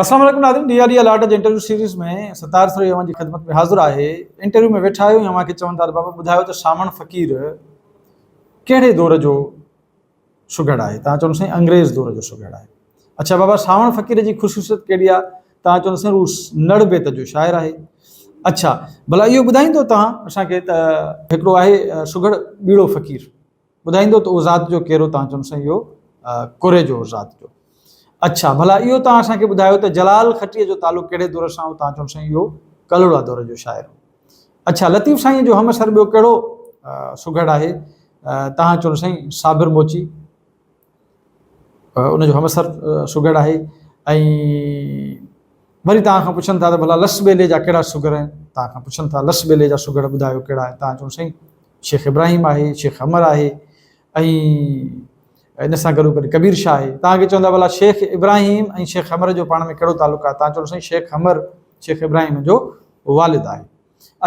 السلام عليڪم ناظرين ڊي آر ڊي الاٽ جي انٽرويو سيريز ۾ ستار سرهي اوهان جي خدمت ۾ حاضر آهي انٽرويو ۾ ويٺا آهيون ۽ اوهان کي چون ٿا ته بابا ٻڌايو ته سانوڻ فقير ڪهڙي دور جو سگهڙ آهي توهان چوندو سائين انگريز دور جو سگهڙ آهي اڇا بابا سانوڻ فقير جي خصوصيت ڪهڙي آهي توهان چوندو سائين هو نڙ بيت جو شاعر آهي اڇا ڀلا اهو ٻڌائيندو توهان اسان کي ته هڪڙو آهي سگهڙ ٻيڙو فقير ٻڌائيندو ته اهو ذات جو ڪهڙو توهان چوندو سائين اهو ڪوريجو ذات جو اڇا ڀلا اهو توهان اسان کي ٻڌايو ته جلال کٽيء جو تعلق ڪهڙي دور سان هو توهان چوندو سائين اهو ڪلهوڙا دور جو شاعر هو اڇا لطيف سائين جو همعصر ٻيو ڪهڙو سگهڙ آهي توهان چوندو سائين صابر موچي ان جو همعصر سگهڙ آهي ۽ وري توهان کان پڇن ٿا ته ڀلا لس ٻيلي جا ڪهڙا سگهڙ آهن توهان کان پڇن ٿا لس ٻيلي جا سگهڙ ٻڌايو ڪهڙا آهن توهان چوندو سائين شيخ ابراهيم آهي، شيخ امر آهي ۽ ان سان گڏو گڏ ڪبير شاهه آهي. توهان کي چوندا ڀلا شيخ ابراهيم ۽ شيخ امر جو پاڻ ۾ ڪهڙو تعلق آهي؟ توهان چوندو سائين شيخ امر شيخ ابراهيم جو والد آهي.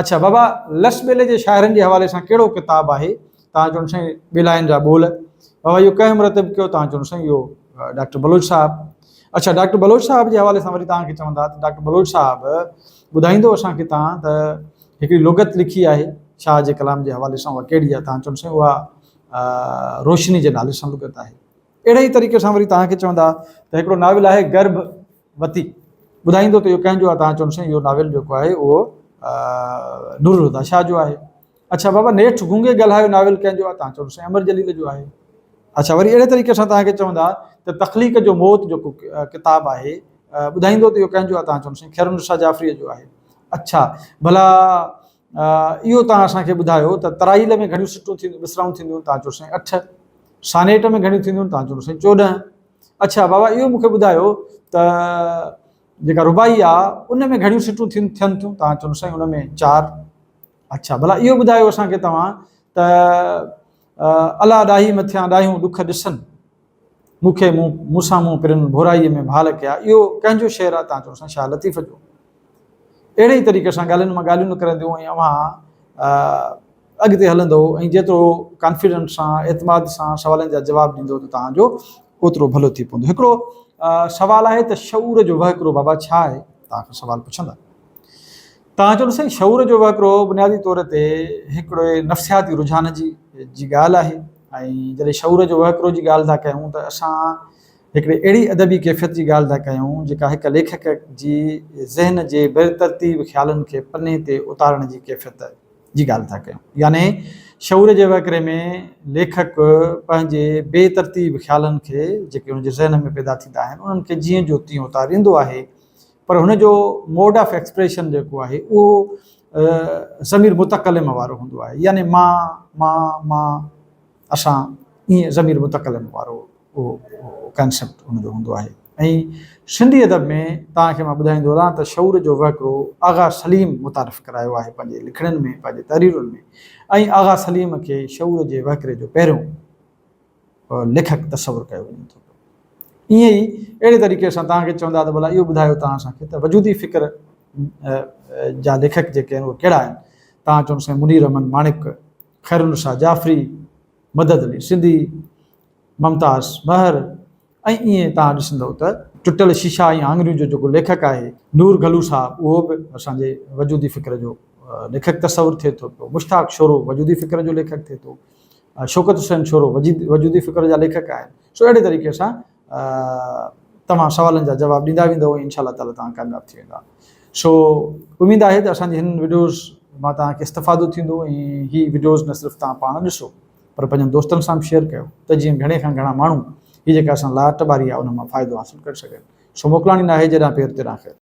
اڇا بابا لس ٻيلي جي شاعرن جي حوالي سان ڪهڙو ڪتاب آهي؟ توهان چوندو سائين ٻيلاين جا ٻول. بابا اهو ڪنهن مرتب ڪيو؟ توهان چوندو سائين اهو ڊاڪٽر بلوچ صاحب. اڇا ڊاڪٽر بلوچ صاحب جي حوالي سان وري توهان کي چوندا ته ڊاڪٽر بلوچ صاحب ٻڌائيندو اسان کي توهان ته هڪڙي لغت لکي آهي شاهه جي ڪلام جي حوالي سان اها ڪهڙي آهي توهان چوندو سائين اها روشني جي نالي سان لغت آهي اهڙي ئي طريقي سان وري توهان کي چوندا ته هڪڙو ناول آهي گرڀ وتي ٻڌائيندو ته اهو ڪنهن جو آهي توهان چوندو سائين اهو ناول جيڪو آهي اهو نور الهديٰ شاهه جو آهي اڇا بابا نيٺ گونگي ڳالهايو ناول ڪنهن جو آهي توهان چوندو سائين امر جليل جو آهي اڇا وري اهڙي طريقي سان توهان کي چوندا ته تخليق جو موت جيڪو ڪتاب آهي ٻڌائيندو ته اهو ڪنهن جو آهي توهان چوندو سائين خيرالنساء جعفريء جو آهي اڇا ڀلا اهو توهان اسان کي ٻڌايو ته ترائيل ۾ گهڻيون سٽون ٿينديون مصراعون ٿينديون توهان چئو سائين اٺ، سانيٽ ۾ گهڻيون ٿينديون توهان چئو سائين 14. اڇا بابا اهو مون کي ٻڌايو ته جيڪا رباعي آ ان ۾ گهڻيون سٽون ٿين ٿين ٿيون توهان چئو سائين ان ۾ چار. اڇا ڀلا اهو ٻڌايو اسان کي توهان ته الا ڏاهي مٿيان ڏاهيون ڏک ڏسن. مون کي مون مون سان مون پرين ڀورائيء ۾ ڀال ڪيا اهو ڪنهن جو شعر آهي تان چئو سائين شاهه لطيف جو. اهڙي ئي طريقي سان ڳالهين مان ڳالهيون نڪرنديون ۽ اوهان اڳتي هلندو ۽ جيترو ڪانفيڊنس سان اعتماد سان سوالن جا جواب ڏيندو ته توهان جو اوترو ڀلو ٿي پوندو. هڪڙو سوال آهي ته شعور جو وهڪرو بابا ڇا آهي؟ توهان کان سوال پڇندا. توهان چوندو سائين شعور جو وهڪرو بنيادي طور تي هڪڙي نفسياتي رجحان جي جي ڳالهه آهي ۽ جڏهن شعور جو وهڪرو جي ڳالهه ٿا ڪيون ته اسان هڪڙي اهڙي ادبي ڪيفيت جي ڳالهه ٿا ڪيون جيڪا هڪ ليکڪ جي ذهن جي بي ترتيب خيالن کي پني تي اتارڻ جي ڪيفيت جي ڳالهه ٿا ڪيون يعني شعور جي وهڪري ۾ ليکڪ پنهنجي بي ترتيب خيالن کي جيڪي ان جي ذهن ۾ پيدا ٿيندا آهن انهن کي جيئن جو تيئن اتاريندو آهي پر هن جو موڊ آف ايڪسپريشن جيڪو آهي اهو ضمير متڪلم وارو هوندو آهي يعني مان، مان، مان، اسان ائين ضمير متڪلم وارو اهو ڪانسيپٽ هن جو هوندو آهي ۽ سنڌي ادب ۾ توهان کي مان ٻڌائيندو هلان ته شعور جو وهڪرو آغا سليم متعارف ڪرايو آهي پنهنجي لکڻين ۾ پنهنجي تحريرن ۾ ۽ آغا سليم کي شعور جي وهڪري جو پهريون ليکڪ تصور ڪيو وڃي ٿو. ائين ئي اهڙي طريقي سان توهان کي چوندا ته ڀلا اهو ٻڌايو توهان اسان کي ته وجودي فڪر جا ليکڪ جيڪي آهن اهي ڪهڙا آهن؟ توهان چوندو سائين منير احمد ماڻڪ، خيرالنساء جعفري، مدد علي سنڌي، ممتاز مهر ۽ ائين توهان ڏسندؤ ته ٽٽل شيشا ۽ آڱريون جو جيڪو ليکڪ آهي نور گهلو صاحب اهو به اسان جي وجودي فڪر جو ليکڪ تصور ٿئي ٿو پيو، مشتاق شورو وجودي فڪر جو ليکڪ ٿئي ٿو. شوڪت حسين شورو وجودي فڪر جا ليکڪ آهن. سو اهڙي طريقي سان توهان سوالن جا جواب ڏيندا ويندؤ ۽ انشاء الله تعالي توهان ڪامياب ٿي ويندا. سو اميد آهي ته اسان جي هنن وڊيوز مان توهان کي استفادو ٿيندو ۽ هي وڊيوز نه صرف توهان پاڻ ڏسو پر پنهنجن دوستن سان به شيئر ڪيو ته جيئن گهڻي کان گهڻا ماڻهو هي جيڪا اسان لاٽ ٻاري آهي ان مان فائدو حاصل ڪري سگهن. سو موڪلاڻي ناهي جيڏانهن پير تيڏانهن خير.